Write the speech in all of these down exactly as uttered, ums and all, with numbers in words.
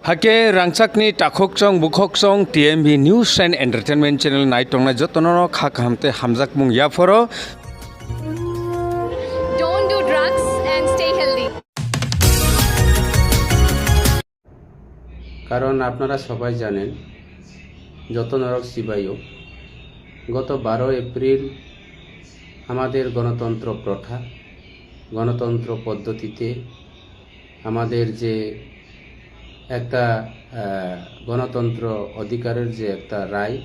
Hake rangchakni takhokchong bukhokchong T M B News and Entertainment Channel nai tongnai jotono kha kaham tei hamjakmung yaphoro. Don't do drugs and stay healthy. কারণ আপনারা সবাই জানেন, যত নরক শিবায়ও, গত বারো এপ্রিল আমাদের গণতন্ত্র প্রথা, গণতন্ত্র পদ্ধতিতে আমাদের যে একটা, আহ, গণতন্ত্র অধিকারের যে একটা রায়,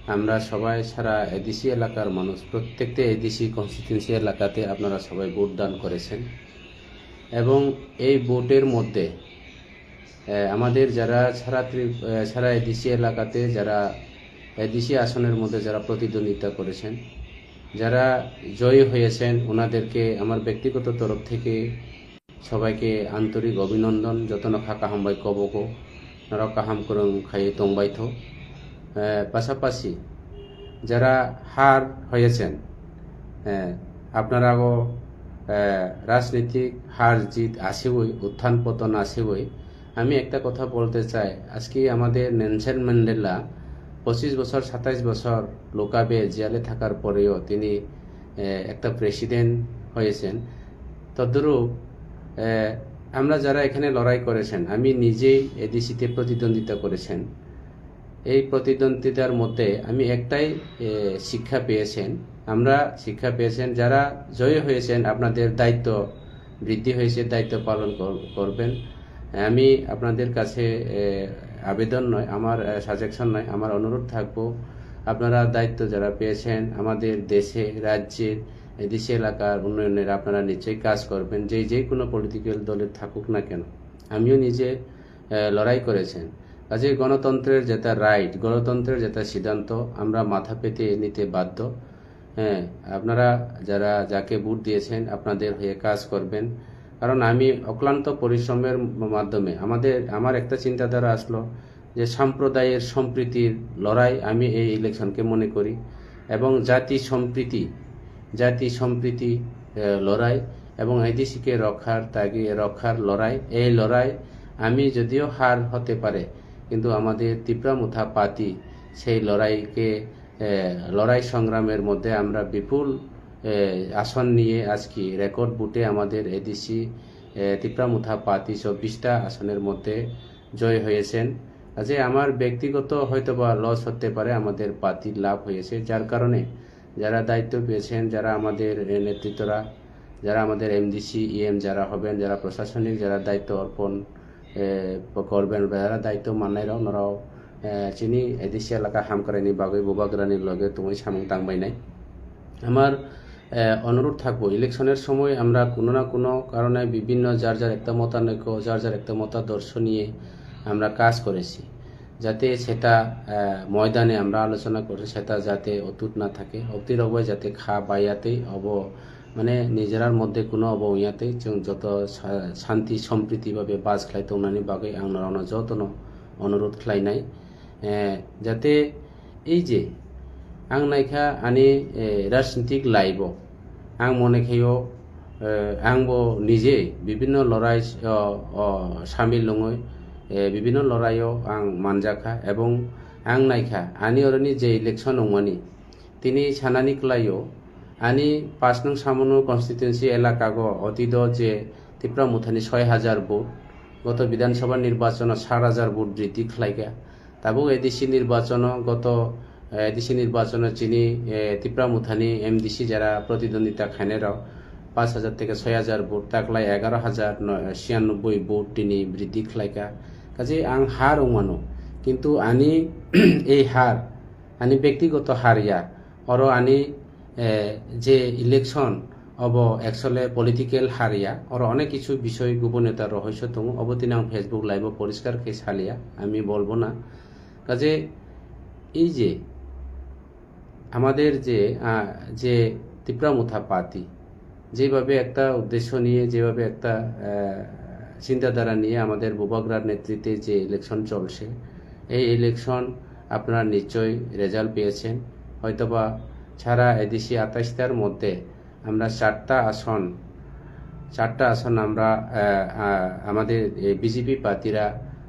আমরা সবাই সারা এডিসি এলাকার মানুষ, প্রত্যেকটা এডিসি কনস্টিটিউয়েন্সি এলাকাতে আপনারা সবাই ভোট দান করেছেন এবং এই ভোটের মধ্যে, আহ, আমাদের যারা সারা ত্রি-, আহ, সারা এডিসি এলাকাতে যারা এডিসি আসনের মধ্যে যারা প্রতিদ্বন্দ্বিতা করেছেন, যারা জয়ী হয়েছেন, ওনাদেরকে আমার ব্যক্তিগত তরফ থেকে সবাইকে আন্তরিক অভিনন্দন, jotono kha kaham bai kobogo, norok kaham kwrwng khaiwi tongbaitho. Eh, pasapasi jara har hoyesen, eh, apnarago, eh, rajnitik har jit asewi, utthan poton asewi, আমি একটা কথা বলতে চাই, আজকে আমাদের নেলসন ম্যান্ডেলা পঁচিশ বছর, সাতাইশ বছর লোকাবে জেলে থাকার পরেও তিনি, এ, একটা প্রেসিডেন্ট হয়েছেন। তদ্রূপ, এ, আমরা যারা এখানে লড়াই করেছেন, আমি নিজেই এডিসিতে প্রতিদ্বন্দ্বিতা করেছেন। এই প্রতিদ্বন্দ্বিতার মধ্যে আমি একটাই, এ, শিক্ষা পেয়েছেন, আমরা শিক্ষা পেয়েছেন, যারা জয়ী হয়েছেন আপনাদের দায়িত্ব বৃদ্ধি হয়েছে, দায়িত্ব পালন কর-, করবেন। আমি আপনাদের কাছে, এ, আবেদন নয়, আমার, এ, সাজেশন নয়, আমার অনুরোধ থাকবো, আপনারা দায়িত্ব যারা পেয়েছেন আমাদের দেশে, রাজ্যে, এ, দেশে এলাকার উন্নয়নের আপনারা নিশ্চয়ই কাজ করবেন, যে, যে কোনো পলিটিক্যাল দলে থাকুক না কেন। আমিও নিজে, এ, লড়াই করেছেন। কাজে গণতন্ত্রের যেটা রাইট, গণতন্ত্রের যেটা সিদ্ধান্ত আমরা মাথা পেতে নিতে বাধ্য। হ্যাঁ, আপনারা যারা যাকে ভোট দিয়েছেন, আপনাদের হয়ে কাজ করবেন। কারণ আমি অক্লান্ত পরিশ্রমের মাধ্যমে আমাদের, আমার একটা চিন্তাধারা আসলো যে সাম্প্রদায়ের সম্প্রীতির লড়াই আমি এই ইলেকশনকে মনে করি এবং জাতি সম্প্রীতি, জাতি সম্প্রীতি, আহ, লড়াই এবং এডিসিকে রক্ষার তাগি-, রক্ষার লড়াই। এই লড়াই আমি যদিও হার হতে পারে, কিন্তু আমাদের তিপ্রা মুথা পাতি সেই লড়াইকে এ, লড়াই সংগ্রামের মধ্যে আমরা বিপুল, এ, আসন নিয়ে আজকে রেকর্ড ভোটে আমাদের এডিসি, এ, তিপ্রা মুথা পাতি চব্বিশটা আসনের মধ্যে জয় হয়েছেন। কাজে আমার ব্যক্তিগত হয়তোবা লস হতে পারে, আমাদের পাতির লাভ হয়েছে, যার কারণে যারা দায়িত্ব পেয়েছেন, যারা আমাদের, এ, নেতৃত্বরা, যারা আমাদের এমডিসি, ইএম যারা হবেন, যারা প্রশাসনিক যারা দায়িত্ব অর্পণ, এ, করবেন, যারা দায়িত্ব মাননাইরাও, ওনারাও, এ, chini এডিসি এলাকা হামকরাইনি bagwi bubagrani loge tongwi samung tangbainai. আমার, এ, অনুরোধ থাকবো, ইলেকশনের সময় আমরা কোনো না কোনো কারণে বিভিন্ন যার যার একটা মতানৈক্য, যার যার একটা মতাদর্শ নিয়ে আমরা কাজ করেছি, যাতে সেটা, এ, ময়দানে আমরা আলোচনা করেছি, সেটা যাতে অটুট না থাকে, অতি রকমে যাতে খা বাইয়াতেই অব মানে, নিজেরার মধ্যে কোনো অবইয়াতে চুং যত শা-, শান্তি সম্প্রীতি ভাবে বাস খাই tongnani bagwi ang norokno jotono অনুরোধ khlainai, এ, যাতে এই যে ang naikha ani, এ, রাজনৈতিক লাইফও ang মনে khaio, এ, angbo নিজে বিভিন্ন লড়াই, অ, অ, সামিল wngwi, এ, বিভিন্ন লড়াইও ang manjakha এবং ang naikha ani oroni যে election wngmani, tini sanani klaio, ani পাঁচ নং সামনো কনস্টিটিউয়েন্সি এলাকাগো অতীত যে তিপ্রা মুথানি ছয় হাজার ভোট, গত বিধানসভা নির্বাচনো সাত হাজার ভোট বৃদ্ধি khlaikha। Tabuk এডিসি নির্বাচনো গত, এ, এডিসি নির্বাচনো chini, এ, তিপ্রা মুথানি এমডিসি যারা প্রতিদ্বন্দ্বিতা khainairok পাঁচ হাজার থেকে ছয় হাজার ভোট, taklai এগারো হাজার ছিয়ানব্বই ভোট tini বৃদ্ধি khlaikha। Kaje ang har wngmano, kintu ani ei har ani ব্যক্তিগত har ya, oro ani, eh, je election obo actually political har ya, oro onek kichu bisoi gubuniyota rohoiso tongo, obo tini ang Facebook live o poriskar khe saliya, ami bolbo na. Kaje ei je আমাদের যে, আহ, যে তিপ্রা মুথা পাতি, যেভাবে একটা উদ্দেশ্য নিয়ে, যেভাবে একটা, আহ, চিন্তাধারা নিয়ে আমাদের বুবাগ্রার নেতৃত্বে যে ইলেকশন চলছে, এই ইলেকশন আপনারা নিশ্চয়ই রেজাল্ট পেয়েছেন। হয়তোবা সারা এডিসি আঠাশটার মধ্যে আমরা চারটা আসন, চারটা আসন আমরা, আহ, আহ, আমাদের এই বিজেপি প্রার্থীরা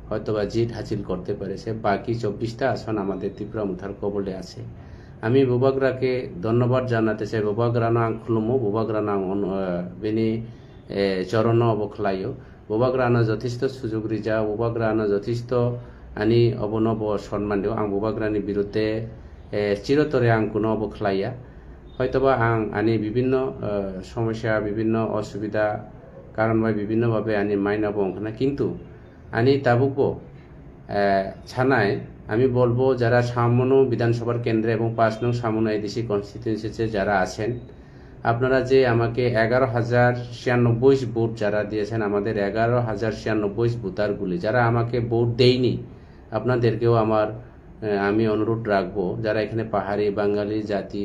হয়তোবা জিত হাসিল করতে পেরেছে। বাকি চব্বিশটা আসন আমাদের ত্রিপুরা মুথার কবলে আছে। আমি বুবাগ্রাকে ধন্যবাদ জানাতে চাই, বুবাগ্রানো ang khulumo, bubagrano ang on-, eh, bini, eh, chorono obo khlaio. Bubagrano যথেষ্ট সুযোগ rijak, bubagrano যথেষ্ট ani obono bo সম্মান dio. Ang bubagrani birudde, eh, চিরতরে ang kuno obo khlaiya. হয়তোবা ang ani বিভিন্ন, eh, সমস্যা, বিভিন্ন অসুবিধা কারণ bai বিভিন্ন ভাবে ani মাইনা bo wngkhana, কিন্তু ani tabukbo, eh, sanai, আমি বলবো যারা সামনো বিধানসভার কেন্দ্রে এবং পাঁচ নং সামনো এডিসি কনস্টিটিউয়েন্সিতে যারা আছেন, আপনারা যে আমাকে এগারো হাজার ছিয়ানব্বই ভোট যারা দিয়েছেন, আমাদের এগারো হাজার ছিয়ানব্বই ভোটারগুলি, যারা আমাকে ভোট দেয়নি, আপনাদেরকেও আমার, আহ, আমি অনুরোধ রাখবো, যারা এখানে পাহাড়ি, বাঙালি জাতি,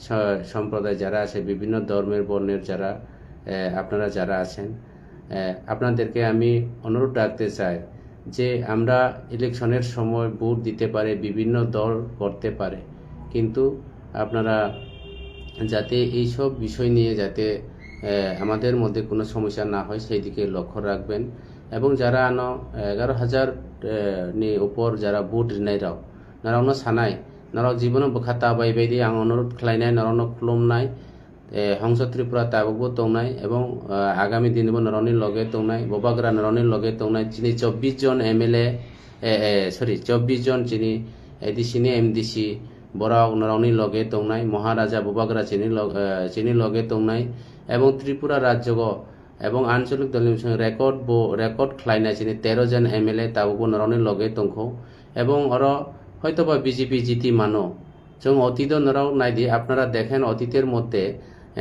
স-, সম্প্রদায় যারা আছে, বিভিন্ন ধর্মের, বর্ণের যারা, আহ, আপনারা যারা আছেন, আহ, আপনাদেরকে আমি অনুরোধ রাখতে চাই যে আমরা ইলেকশনের সময় ভোট দিতে পারে, বিভিন্ন দল করতে পারে, কিন্তু আপনারা যাতে এইসব বিষয় নিয়ে যাতে, আহ, আমাদের মধ্যে কোনো সমস্যা না হয়, সেই দিকে লক্ষ্য রাখবেন। এবং যারা ano এগারো হাজার, আহ, ni উপর যারা vote rinai rok, norokno sanai, norok jibono bwkha ta bai bai di, ang onurodh khlainai, norokno khulumnai, eh, Hongso Tripura tabukbo tongnai, ebong, ah, agami dinbo norokni loge tongnai, Bubagra norokni loge tongnai, chini chobbish jon M L A, eh, eh, sorry, chobbish jon chini A D C ni M D C, borok norokni loge tongnai, Maharaja Bubagra chini log-, eh, chini loge tongnai, ebong Tripura rajyogo, ebong ancholik dolni bising record bo, record khlainai chini tero jon M L A tabukbo norokni loge tongkho, ebong oro hoitoba B J P jiti mano. Chwng অতীত norok nai di, আপনারা দেখেন অতীতের মধ্যে,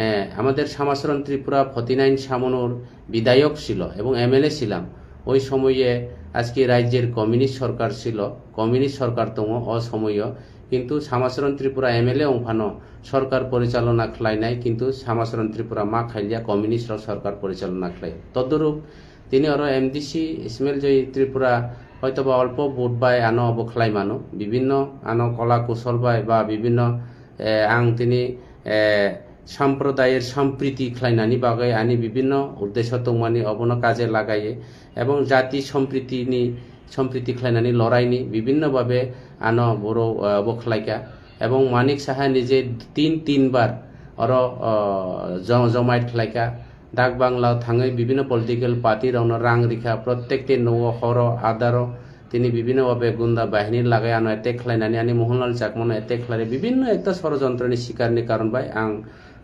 eh, আমাদের শ্যামাচরণ Tripura forty nine সামনুর বিধায়ক ছিল এবং M L A ছিলাম। ওই সময়ে আজকে রাজ্যের কমিউনিস্ট সরকার ছিল, কমিউনিস্ট সরকার tongo o সময়ও, কিন্তু Shyamacharan Tripura M L A wngphano সরকার পরিচালনা khlainai, কিন্তু Shyamacharan Tripura ma khailiya, communist rok সরকার পরিচালনা khlai. তদ্রূপ Tini oro M D C Ismail Joy Tripura hoitoba olpo vote bai ano obo khlai mano, bibinno ano kola kusol bai ba bibinno, eh, ang tini, eh, samprodayar sampriti khlainani bagwi ani bibinno uddesho tongmani obono kaje lagaiye, ebong jati sampritini, sampriti khlainani loraini bibinno babe ano boro, eh, obo khlaika, ebong Manik Saha nije tin tin bar oro, oh, jo-, jomaiyat khlaika. Dak Bangla thangwi bibinno political party rokno rang rikha, prottekti nogo horo adaro tini bibinno babe gunda bahini lagai ano attack khlainani, ani Mohanlal Chakmano attack khlainai, bibinno ekta sorojontroni sikarni karon bai ang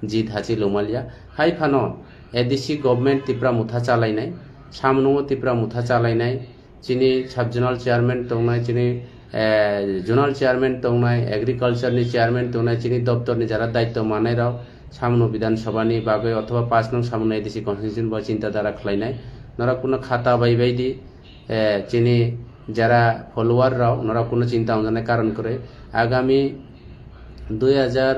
jit hasil wngmaliya. Hai phano A D C government Tipra Motha chalainai, samnungo Tipra Motha chalainai, chini sub zonal chairman tongnai, chini, eh, zonal chairman tongnai, agriculture ni chairman tongnai, chini doptor ni jara daityo manai rok, samno Bidhan Sabha ni bagwi othoba pash nong samno A D C constituency bo chinta dhara khlainai. Norok kuno khata bai bai di, eh, chini jara follower rok, norok kuno chinta wngnai karon kwrwi. Agami dui hajar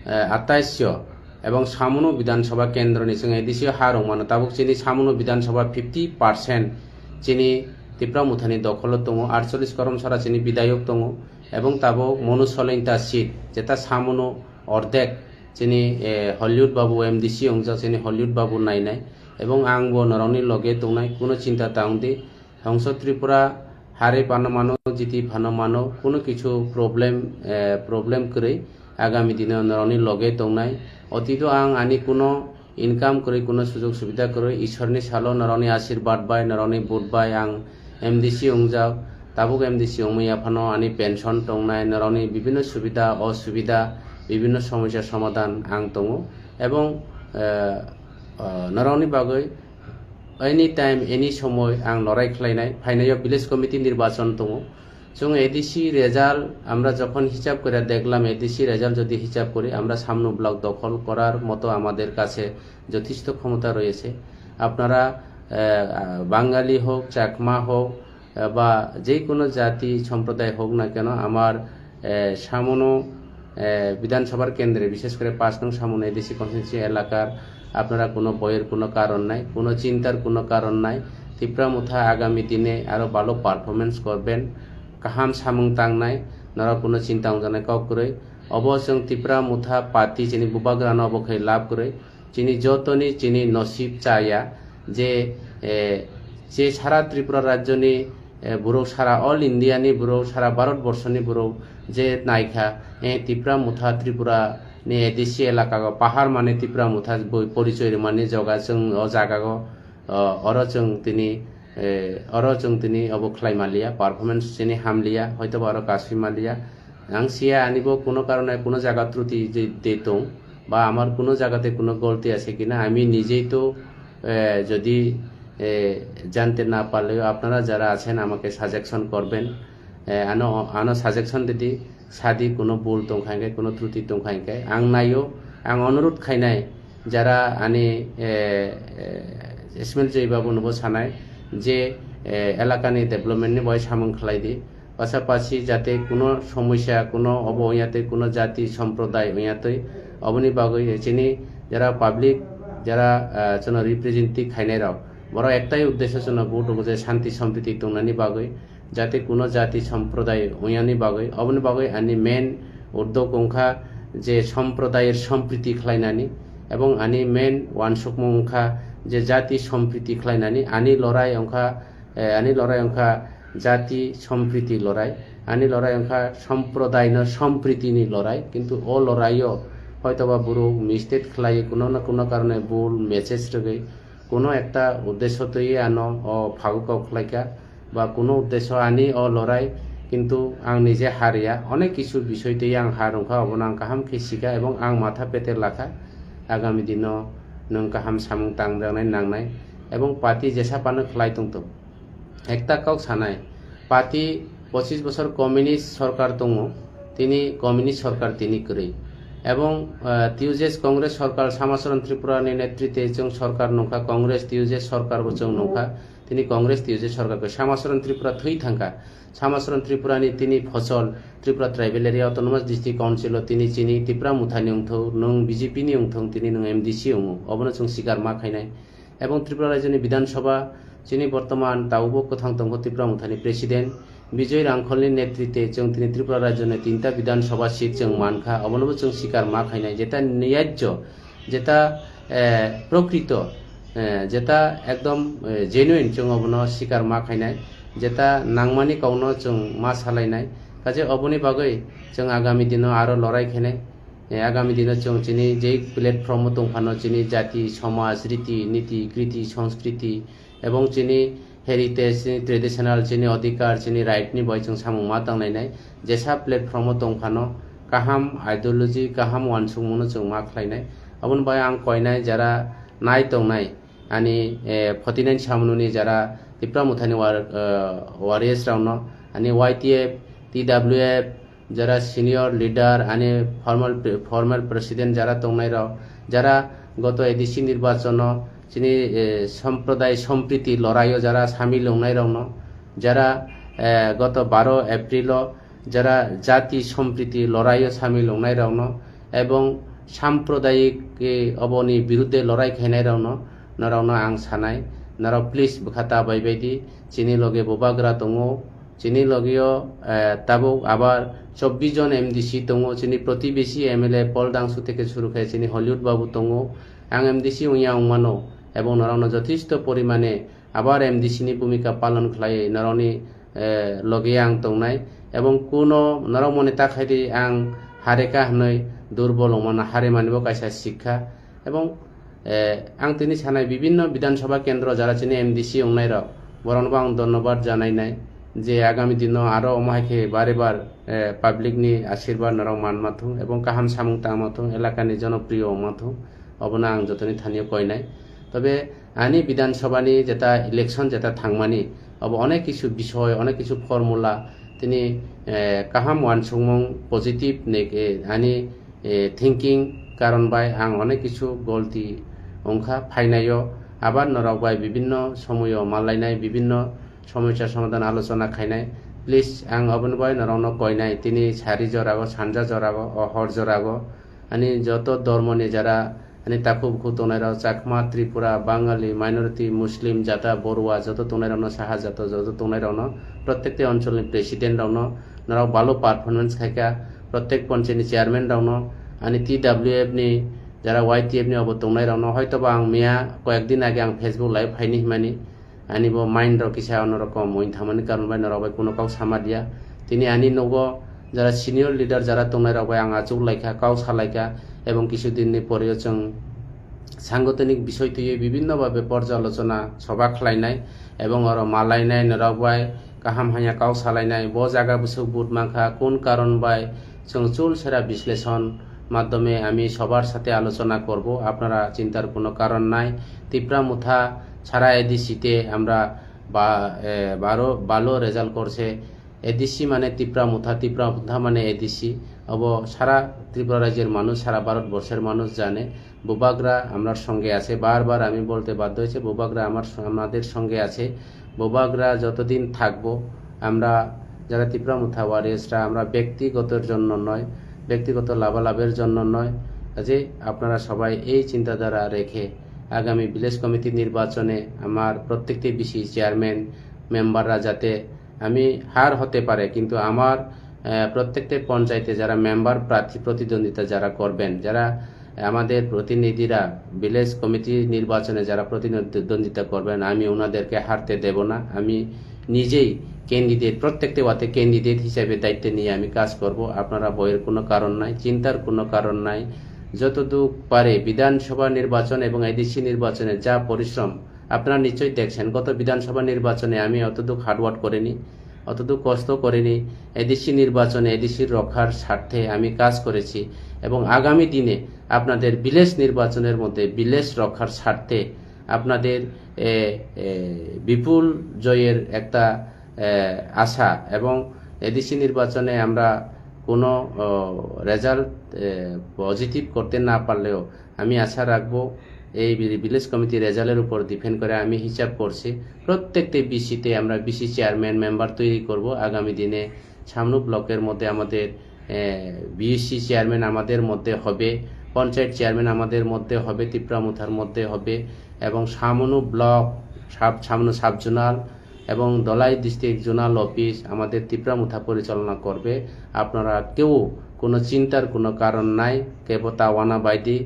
atais o ebong samno Bidhan Sabha kendro ni chwng A D C o ha rwng mano. Tabuk chini samno Bidhan Sabha fifty percent chini Tipra Motha ni dokholo tongo, atchollish korom sara chini bidayok tongo, ebong tabuk Monu Solenta seat, jeta samno ordek chini, eh, Hollywood Babu M D C wngjak, chini Hollywood Babu nainai, ebong ang bo norokni loge tongnai, kuno chinta ta wng di. Hongso Tripura hari phano mano, jiti phano mano, kuno kichu problem, eh, problem kwrwi agami dino norokni loge tongnai. Otito ang ani kuno income kwrwi, kuno sujog subida kwrwi, Ishorni salo norokni asirbad bai, norokni vote bai ang M D C wngjak. Tabuk M D C wngmaya phano ani pension tongnai, norokni bibinno subida osubida, bibinno somosya somadhan ang tongo. Ebong, eh, eh, norokni bagwi Any time, any somoi ang lorai khlainai. Phainaio village committee nirbachon tongo. Chwng A D C result, আমরা যখন হিসাব করে দেখলাম, A D C result যদি হিসাব করি, আমরা সামনো ব্লক দখল করার মতো আমাদের কাছে যথেষ্ট ক্ষমতা রয়েছে। আপনারা, আহ, বাঙালি হোক, চাকমা হোক, আহ, বা যে কোনো জাতি সম্প্রদায় হোক না কেন, আমার, আহ, সামনো, আহ, বিধানসভার কেন্দ্রে, বিশেষ করে পাঁচ নং সামনো A D C constituency এলাকার আপনারা কোনো ভয়ের কোনো কারণ নাই, কোনো চিন্তার কোনো কারণ নাই। Tipra Motha আগামী দিনে আরো ভালো performance করবেন, kaham samung tangnai, norok kuno chinta wngjaknai kok kwrwi. Obo chwng Tipra Motha party chini bubagrano obo khe lab kwrwi. Chini jotoni chini nosib chaya je, eh, je sara Tripura rajyoni eh, borok sara all India ni borok, sara Bharat borso ni borok je naikha, eh, Tipra Motha Tripura ni A D C elaka go pahar mane Tipra Motha boi porichoi rwmani joga chwng o jaga go, o, oro chwng tini, eh, oro chwng tini obo khlai maliya, performance chini hamliya, hoito ba oro kasui maliya. Ang siya ani bo kuno karone kuno jaga truti je de tong ba amar kuno jagate kuno golti ase kina, ami nijei to, eh, jodi, eh, jante na parleo apnara jara achen amake suggestion korben, eh, ano, ano suggestion didi, sadi kuno bul tongkha hingke, kuno truti tongkha hingke. Ang naio, ang onurut khainai, jara ani, eh, eh, Ismail Jai Babu nobo sanai je, eh, elakani development ni bai samung khlai di. Pasapasi jate kuno somosya, kuno obo ongya tei, kuno jati somproday ongya tei, oboni bagwi chini jara public, jara, ah, chwngno representative khainai rok, borok ektai uddesho chwngno vote rwgo je shanti sompriti tongnani bagwi, jate kuno jati somproday ongyani bagwi. Oboni bagwi ani main uddog wngkha je somprodayer sompriti khlainani, ebong ani main wansukmung wngkha je jati sompriti khlainani. Ani lorai wngkha, eh, ani lorai wngkha jati sompriti lorai, ani lorai wngkha somprodaino sompritini lorai, kintu o loraio hoitoba borok mistake khlai, kuno na kuno karone bul message rwgwi, kuno ekta uddesho twi ano o phago kok khlaikha, ba kuno uddesho ani o lorai, kintu ang nije hariya, onek kisu bisoi twi ang har wngkha, obono ang kaham khe sikha ebong ang matha pete lakha, agami dino nwng kaham samung tangjaknai nangnai, ebong party jesa phano khlai tongtong. Ekta kok sanai, party pochis bosor communist sorkar tongo, tini communist sorkar tini kwrwi. Ebong, eh, T U J S Congress sorkar Samacharan Tripura ni netrite chwng sorkar nungkha, Congress T U J S sorkar bo chwng nungkha, tini Congress T U J S sorkar khe Samacharan Tripura thwi thangkha. Samacharan Tripura ni tini phosol Tripura Tribal Area Autonomous District Council o tini chini Tipra Motha ni wngthok, nwng B J P ni wngthok, tini nwng M D C wngo. Obono chwng sikar ma khainai. Ebong Tripura rajyoni Bidhan Sabha, chini bortoman tabukbo kwthang tongkha Tipra Mothani President Bijoy Rangkholni netrite chwng tini Tripura rajyoni tinta Bidhan Sabha seat chwng mankha, obonobo chwng sikar ma khainai, jeta niyajjo, jeta, eh, prokrito, eh, jeta ekdom, eh, genuine chwng obono sikar ma khainai, jeta nangmani kokno chwng ma salainai, kaje oboni bagwi chwng agami dino aro lorai khainai. Eh, agami dino chwng chini jei platform o tongphano chini jati, somaj, riti, niti, kriti, sanskriti, ebong chini heritage, chini traditional, chini odhikar, chini right ni bai chwng samung ma tanglainai. Jesa platform o tongphano kaham ideology, kaham uansukmungno chwng ma khlainai. Aboni bai ang koinai jara nai tongnai ani, eh, forty nine samnuni jara Tipra Mothani war-, eh, warriors rokno, ani Y T F, T W F, jara senior leader, ani formal pre-, formal president jara tongnai rok, jara goto A D C nirbachono chini, eh, somproday sompriti loraio jara samil wngnai rokno, jara, eh, goto baro April o jara jati sompriti loraio samil wngnai rokno, ebong samprodayik, eh, oboni birudde lorai khainai rokno, norokno ang sanai, norok please bwkha ta bai bai di, chini loge bubagra tongo, chini logio, eh, tabuk abar chobbish jon M D C tongo, chini protibesi M L A Paul Dangsu theke suru khe chini Hollywood babu tongo. Ang M D C wngya wngmano, ebong norokno jothesto porimane abar M D C ni bhumika palon khlai norokni, eh, loge ang tongnai, ebong kuno norok mone ta khaidi ang hareka hwnwi durbol wngmano, haremani bo kaisa sikha. Ebong, eh, ang tini sanai bibinno Bidhan Sabha kendro jara chini M D C wngnai rok, borokno bo ang dhonnobad janai nai je agami dino aro omo hai khe bare bar, eh, public ni ashirbad norok manma thung ebong kaham samung tangma thung, elakani jonopriyo wngma thung, obono ang jotoni thanio koinai. Tobe ani Bidhan Sabha ni jeta election jeta thangmani, obo onek kisu bisoi, onek kisu formula, tini, eh, kaham uansukmung positive ni, eh, ani eh, thinking karon bai ang onek kisu golti wngkha, phainaio abar norok bai bibinno somoyo malainai, bibinno somosya somadhan alochona khainai. Please, ang aboni bai norokno koinai, tini sari jorago, sanja jorago, o hor jorago, ani joto dhormoni jara ani takhuk bukhuk tongnai rok, Chakma, Tripura, Bangali, minority, Muslim, jata, Borua, joto tongnai rokno, saha jato joto tongnai rokno, protekti oncholni president rokno, norok balo performance khaikha, protek ponchayni chairman rokno, ani T W F ni, jara Y T F ni obo tongnai rokno, hoito ba ang miya koyek din age ang Facebook live phaini himani, Ani bo mind rok kisa onorom wng thangmani karon bai norok bai kuno kok sama dia. Tini ani nogo jara senior leader jara tongnai rok bai ang achuk laikha, kok salaikha, ebong kisu din ni poreo chwng sangotonik bisoi twiwi bibinno bhabe porjalochona soba khlainai ebong oro malainai norok bai kaham hanya kok salainai. Bo jaga bwswk vote mankha, kun karon bai chwng chul sera bisleshon মাধ্যমে আমি সবার সাথে আলোচনা করব। আপনারা চিন্তার কোনো কারণ নাই। তিপ্রা মুথা ছাড়া এডিসি তে আমরা বা-, এ, বারো ভালো রেজাল্ট করছে। এডিসি মানে তিপ্রা মুথা, তিপ্রা মুথা মানে এডিসি। অব সারা ত্রিপুরা রাজ্যের মানুষ, সারা ভারতবর্ষের মানুষ জানে। বুবাগ্রা আমরার সঙ্গে আছে। বারবার আমি বলতে বাধ্য হয়েছে, বুবাগ্রা আমার স-, আমাদের সঙ্গে আছে। বুবাগ্রা যতদিন থাকবো, আমরা যারা তিপ্রা মুথা ওয়ারিয়ার্সরা, আমরা ব্যক্তিগতর জন্য নয়, ব্যক্তিগত লাভালাভের জন্য নয়। কাজে আপনারা সবাই এই চিন্তাধারা রেখে আগামী ভিলেজ কমিটি নির্বাচনে আমার প্রত্যেকটি বিসি চেয়ারম্যান, মেম্বাররা যাতে, আমি হার হতে পারে, কিন্তু আমার, আহ, প্রত্যেকটি পঞ্চায়েতে যারা মেম্বার প্রার্থী প্রতিদ্বন্দ্বিতা যারা করবেন, যারা আমাদের প্রতিনিধিরা ভিলেজ কমিটি নির্বাচনে যারা প্রতিদ্বন্দ্বিতা করবেন, আমি ওনাদেরকে হারতে দেব না। আমি নিজেই ক্যান্ডিডেট, প্রত্যেকটি ওয়ার্ডে ক্যান্ডিডেট হিসাবে দায়িত্ব নিয়ে আমি কাজ করব। আপনারা ভয়ের কোনো কারণ নাই, চিন্তার কোনো কারণ নাই। যতদূর পারে বিধানসভা নির্বাচন এবং এডিসি নির্বাচনে যা পরিশ্রম, আপনারা নিশ্চয়ই দেখছেন, গত বিধানসভা নির্বাচনে আমি অতটুকু হার্ডওয়ার্ক করিনি, অতটুকু কষ্ট করিনি। এডিসি নির্বাচনে এডিসির রক্ষার স্বার্থে আমি কাজ করেছি এবং আগামী দিনে আপনাদের ভিলেজ নির্বাচনের মধ্যে ভিলেজ রক্ষার স্বার্থে আপনাদের, এ, এ, বিপুল জয়ের একটা, এ, আশা এবং এডিসি নির্বাচনে আমরা কোনো, ও, রেজাল্ট, এ, পজিটিভ করতে না পারলেও আমি আশা রাখবো এই ভি-, ভিলেজ কমিটি রেজাল্টের উপর ডিপেন্ড করে আমি হিসাব করছি। প্রত্যেকটি বিসিতে আমরা বিসি চেয়ারম্যান মেম্বার তৈরি করব। আগামী দিনে সামনু ব্লকের মধ্যে আমাদের, এ, বিসি চেয়ারম্যান আমাদের মধ্যে হবে, পঞ্চায়েত চেয়ারম্যান আমাদের মধ্যে হবে, তিপ্রা মুথার মধ্যে হবে এবং সামনু ব্লক, সাব-, সামনু সাব জোনাল এবং ধলাই ডিস্ট্রিক্ট জোনাল অফিস আমাদের তিপ্রা মুথা পরিচালনা করবে। আপনারা কেউ কোনো চিন্তার কোনো কারণ নাই। Kebo ta wana baidi,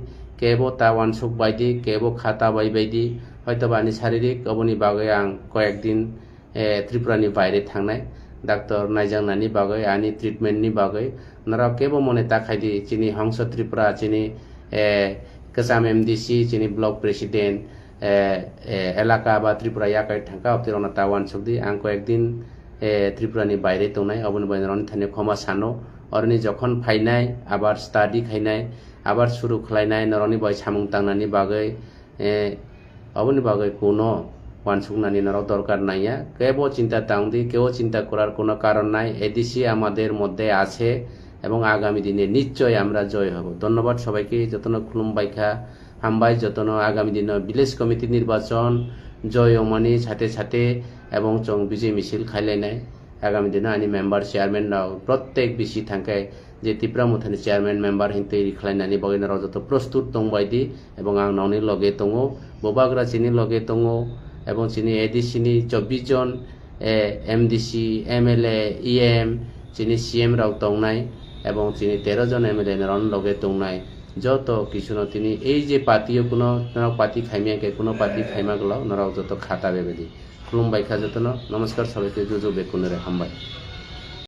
kebo ta wansuk baidi, kebo khata bai baidi. হয়তো বা ani শারীরিক, oboni bagwi ang কয়েকদিন, এ, ত্রিপুরানি বাইরে থাকনায় ডাক্তার নাইজাংনানি bagwi, ani ট্রিটমেন্টনি bagwi। Norok kebo mone ta khaidi, chini Hongso Tripura, chini, e, kwcham M D C, chini block president, e, e, elaka ba Tripura yakai thangkha, obtirokno ta wansuk di. Ang কয়েকদিন, e, Tripurani baire tongnai, oboni bai norokni thani khoma sano. Oroni jokhon phainai, abar study khainai, abar suru khlainai, norokni bai samung tangnani bagwi, e, oboni bagwi kuno wansuknani norok dorkar nangya. Kebo চিন্তা tang di, kebo চিন্তা করার কোনো কারণ নাই। এডিসি আমাদের মধ্যে আছে এবং আগামী দিনে নিশ্চয় আমরা জয় হব। ধন্যবাদ সবাইকে, যতনো খুলুমবাইখা, হামবাই, যতনো আগামী দিনে ভিলেজ কমিটি নির্বাচন জয় অমানি সাথে সাথে এবং চং বিজয় মিছিল খাইলাইনাই। আগামী দিনে ani মেম্বার চেয়ারম্যান রাও প্রত্যেক বিসি থাংখাই যে তিপ্রা মুথানি চেয়ারম্যান মেম্বার হিন তৈরি খাইলাইনানি bagwi norok joto প্রস্তুত tongbai di এবং ang nokni loge tongo, bubagra chini loge tongo এবং chini এডিসি ni চব্বিশ জন, e, M D C, M L A, E M, chini C M rok tongnai এবং chini তেরো জন M L A norokni loge tongnai. Joto kisuno tini ei je party o kuno norok party khaimya khe kuno party khaima glak norok joto khata bebedi. Khulumbai kha jotono, নমস্কার সবাইকে, juju bekunore hambai.